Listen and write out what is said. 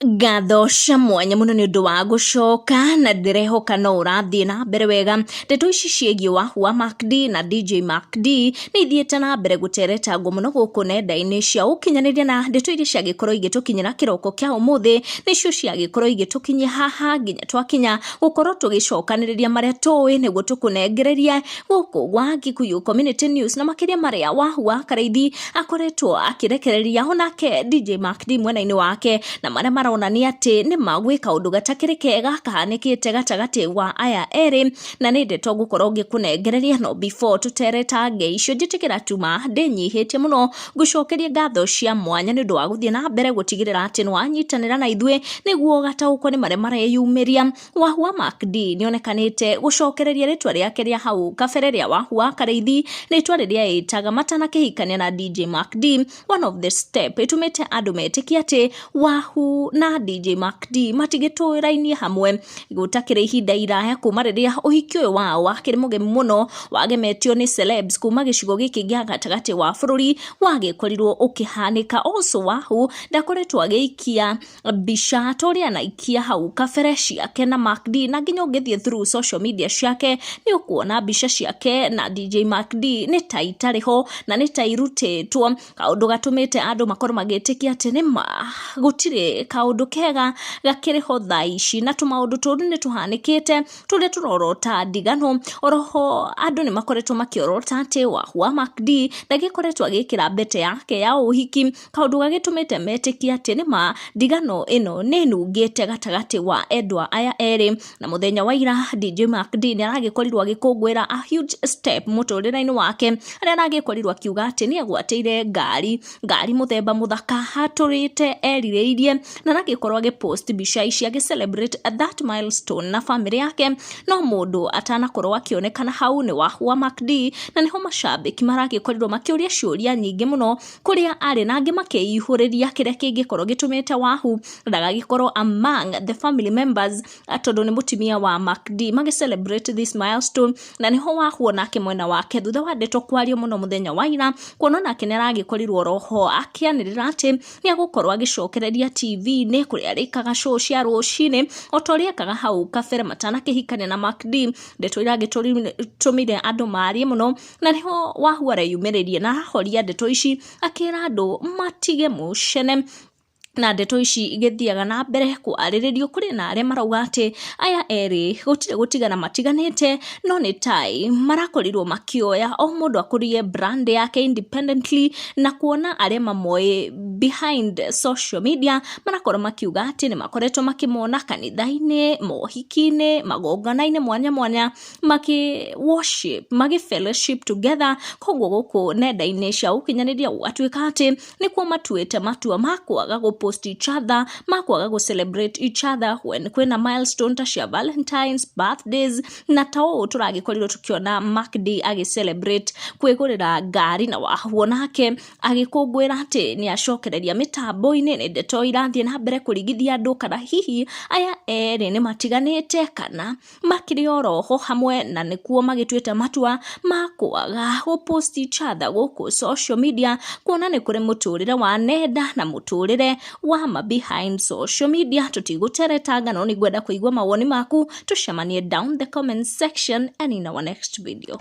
Ngatho cia mwanya mũno nĩ ũndũ wa gũcoka na ndĩrehoka no ũrathiĩ na mbere wega. Ndeto ici ciĩgiĩ Wahu wa Mark D na DJ Mark D nĩ ithiĩte na mbere gũteretangwo mũno gũkũ nenda-inĩ cia ũkinyanĩria, na ndeto iria ciagĩkorwo igĩtũkinyĩra kĩroko kĩa ũmũthĩ nĩcio ciagĩkorwo igĩtũkinyia haha nginya twakinya gũkorwo tũgĩcokanĩrĩria marĩa tũĩ nĩguo tũkũnengererie gũkũ gwa Gikuyu Community News, na makĩria marĩa Wahu wa Karaithi akoretwo akĩrekereria onake DJ Mark D mwena-inĩ wake, na marĩa maronania atĩ nĩ ma gwĩ kaũndũ gatakĩrĩ kega kahanĩkĩte gatagatĩ wa aya erĩ, na nĩ ndeto ngũkorwo ngĩkũnengereria. No before tũteretange icio, njĩtĩkĩra tuma ndĩnyihĩtie mũno ngũcokerie ngatho cia mwanya nĩ ũndũ wa gũthiĩ na mbere gũtigĩrĩra atĩ nĩ wanyitanĩra na ithuĩ nĩguo ũgataũkwo nĩ marĩa mareyumĩria. Wahu wa Mark D nĩonekanĩte gũcokereria rĩtwa rĩake rĩa hau kabere rĩa Wahu wa Karĩithi, rĩtwa rĩrĩa ĩtaga matanakĩhikania na DJ Mark D. One of the step ĩtũmĩte andũ metĩkie atĩ Wahu na DJ Mark D matigĩtũrainie hamwe. Gũtakĩrĩ ihinda iraya kuma rĩrĩa ũhiki ũyũ wao wakĩrĩ mũgemu mũno wagemetio nĩ celebs kuma gĩcigo gĩkĩ gĩa gatagatĩ wa bũrũri wagĩkorirwo ũkĩhanĩka. Also, Wahu ndakoretwo agĩikia mbica ta ũrĩa anaikia hau kabere ciake na Mark D, na nginya ũngĩthiĩ through social media ciake nĩ ũkuona mbica ciake na DJ Mark D nĩ ta itarĩ ho na nĩ ta irutĩtwo, kaũndũ gatũmĩte andũ makorwo magĩtĩkia atĩ nĩma gũtirĩ kaũndũ kega gakĩrĩ ho thaa ici, na tũmaũndũ tũru nĩ tũhanĩkĩte tũrĩa tũrorota ndigano. Oroho andũ nĩ makoretwo makĩorota atĩ Wahu wa Mark D ndagĩkoretwo agĩkĩra mbete yake ya ũhiki, kaũndũ gagĩtũmĩte metĩkie atĩ nĩma ndigano ĩno nĩ ĩnungĩte gatagatĩ wa endwa aya erĩ. Na mũthenya wa ira DJ Mark D nĩ aragĩkorirwo agĩkũngũĩra a huge step mũtũrĩre-inĩ wake, harĩa aragĩkorirwo akiuga atĩ nĩ egwatĩire ngari, ngari mũthemba mũthaka hatũrĩte erirĩirie, na aragĩkorwo agĩpost mbica ici agĩ celebrate that milestone na famĩlĩ yake. No mũndũ atanakorwo akĩonekana hau nĩ Wahu wa Mark D, na nĩho macambĩki maragĩkorirwo makĩũria ciũria nyingĩ mũno kũrĩa arĩ, na angĩ makĩihũrĩria kĩrĩa kĩngĩkorwo gĩtũmĩte Wahu ndagagĩkorwo among the family members, tondũ nĩ mũtumia wa Mark D magĩ celebrate this milestone. Na nĩho Wahu onake mwena wake, thutha wa ndeto kwario mũno mũthenya wa ira, kuona onake nĩ aragĩkorirwo roho akĩanĩrĩra atĩ nĩ agũkorwo agĩcokereria TV-inĩ kũrĩa arĩkaga show cia rũcinĩ o ta ũrĩa ekaga hau kabere matanakĩhikania na Mark D. Ndeto iragĩtũmire andũ marie mũno, na nĩho Wahu areyumĩrĩria na arahoria ndeto ici akĩra andũ matige mũcene. Na ndeto ici igĩthiaga na mbere kwarĩrĩrio, kũrĩ na arĩa marauga atĩ aya erĩ gũtirĩ gũtigana matiganĩte, no nĩ tai marakorirwo makĩoya o mũndũ akũrie brand yake independently, na kuona arĩa mamoĩ behind social media marakorwo makiuga atĩ nĩ makoretwo makĩmona kanitha-inĩ, mohiki-inĩ, magongona-inĩ mwanya mwanya, makĩ worship, magĩ fellowship together. Koguo gũkũ nenda-inĩ cia ũkinyanĩria gũgatuĩka atĩ nĩkuo matuĩte matua ma kwaga gũ post each other, ma kwaga gũ celebrate each other when kwĩna milestone ta cia Valentines, birthdays, na ta ũũ tũragĩkorirwo tũkĩona Mark D agĩ celebrate kwĩgũrĩra ngari na Wahu onake agĩkũngũĩra atĩ nĩ acokereria mĩtambo-inĩ. Nĩ ndeto irathiĩ na mbere kũringithia andũ kana hihi aya erĩ nĩ matiganĩte kana makĩrĩ oroho hamwe, na nĩkuo magĩtuĩte matua ma kwaga gũ post each other gũkũ social media, kuona nĩ kũrĩ mũtũrĩre wa nenda na mũtũrĩre wa ma behind social media. Tũtigũteretanga, no nĩngwenda kũigua mawoni maku. Tũcemanie down the comment section and in our next video.